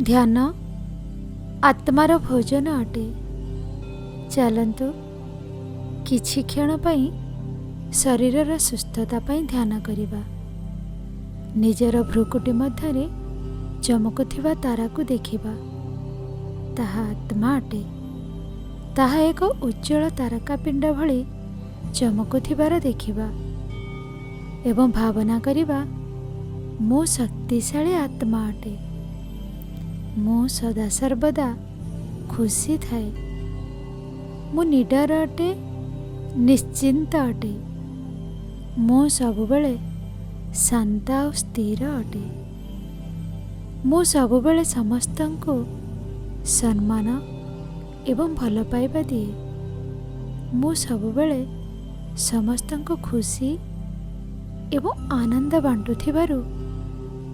ଧ୍ୟାନ ଆତ୍ମାର ଭୋଜନ ଅଟେ। ଚାଲନ୍ତୁ, କିଛି କ୍ଷଣ ପାଇଁ ଶରୀରର ସୁସ୍ଥତା ପାଇଁ ଧ୍ୟାନ କରିବା। ନିଜର ଭ୍ରୁକୁଟି ମଧ୍ୟରେ ଚମକୁଥିବା ତାରାକୁ ଦେଖିବା। ତାହା ଆତ୍ମା ଅଟେ। ତାହା ଏକ ଉଜ୍ଜଳ ତାରକା ପିଣ୍ଡ ଭଳି ଚମକୁଥିବାର ଦେଖିବା ଏବଂ ଭାବନା କରିବା, ମୁଁ ଶକ୍ତିଶାଳୀ ଆତ୍ମା ଅଟେ। ମୁଁ ସଦାସର୍ବଦା ଖୁସି ଥାଏ। ମୁଁ ନିଡର ଅଟେ, ନିଶ୍ଚିନ୍ତ ଅଟେ। ମୁଁ ସବୁବେଳେ ଶାନ୍ତ ଆଉ ସ୍ଥିର ଅଟେ। ମୁଁ ସବୁବେଳେ ସମସ୍ତଙ୍କୁ ସମ୍ମାନ ଏବଂ ଭଲ ପାଇବା ଦିଏ। ମୁଁ ସବୁବେଳେ ସମସ୍ତଙ୍କୁ ଖୁସି ଏବଂ ଆନନ୍ଦ ବାଣ୍ଟୁଥିବାରୁ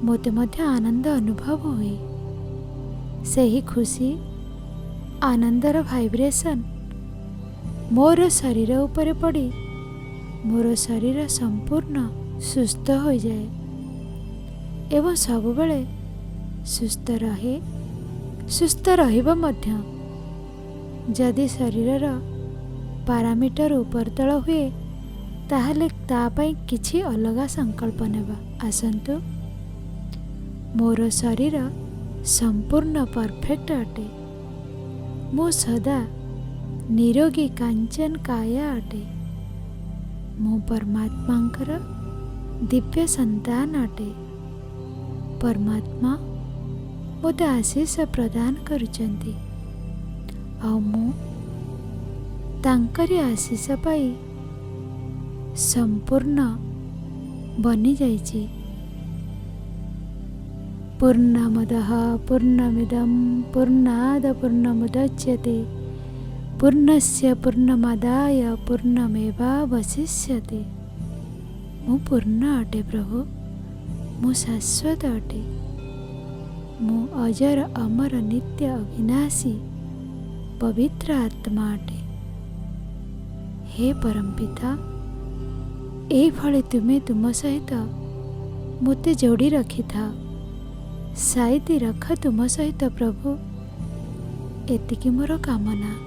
ମୋତେ ମଧ୍ୟ ଆନନ୍ଦ ଅନୁଭବ ହୁଏ। ସେହି ଖୁସି, ଆନନ୍ଦର ଭାଇବ୍ରେସନ୍ ମୋର ଶରୀର ଉପରେ ପଡ଼ି ମୋର ଶରୀର ସମ୍ପୂର୍ଣ୍ଣ ସୁସ୍ଥ ହୋଇଯାଏ ଏବଂ ସବୁବେଳେ ସୁସ୍ଥ ରହେ, ସୁସ୍ଥ ରହିବ ମଧ୍ୟ। ଯଦି ଶରୀରର ପାରାମିଟର ଉପରତଳ ହୁଏ, ତାହେଲେ ତା ପାଇଁ କିଛି ଅଲଗା ସଂକଳ୍ପ ନେବା। ଆସନ୍ତୁ, ମୋର ଶରୀର ସମ୍ପୂର୍ଣ୍ଣ ପରଫେକ୍ଟ ଅଟେ। ମୁଁ ସଦା ନିରୋଗୀ କାଞ୍ଚନ କାୟା ଅଟେ। ମୁଁ ପରମାତ୍ମାଙ୍କର ଦିବ୍ୟ ସନ୍ତାନ ଅଟେ। ପରମାତ୍ମା ମୋତେ ଆଶିଷ ପ୍ରଦାନ କରୁଛନ୍ତି ଆଉ ମୁଁ ତାଙ୍କରି ଆଶିଷ ପାଇ ସମ୍ପୂର୍ଣ୍ଣ ବନିଯାଇଛି। ପୂର୍ଣ୍ଣମଦଃ ପୂର୍ଣ୍ଣମିଦಂ ପୂର୍ଣ୍ଣାଦ୍ ପୂର୍ଣ୍ଣମୁଦଚ୍ୟତେ, ପୂର୍ଣ୍ଣସ୍ୟ ପୂର୍ଣ୍ଣମାଦାୟ ପୂର୍ଣ୍ଣମେବାବଶିଷ୍ୟତେ। ମୁଁ ପୂର୍ଣ୍ଣ ଅଟେ ପ୍ରଭୁ। ମୁଁ ଶାଶ୍ୱତ ଅଟେ। ମୁଁ ଅଜର, ଅମର, ନିତ୍ୟ, ଅବିନାଶୀ ପବିତ୍ର ଆତ୍ମା ଅଟେ। ହେ ପରମପିତା, ଏଇଭଳି ତୁମେ ତୁମ ସହିତ ମୋତେ ଯୋଡ଼ି ରଖିଥାଅ, ସାଇତି ରଖ ତୁମ ସହିତ ପ୍ରଭୁ। ଏତିକି ମୋର କାମନା।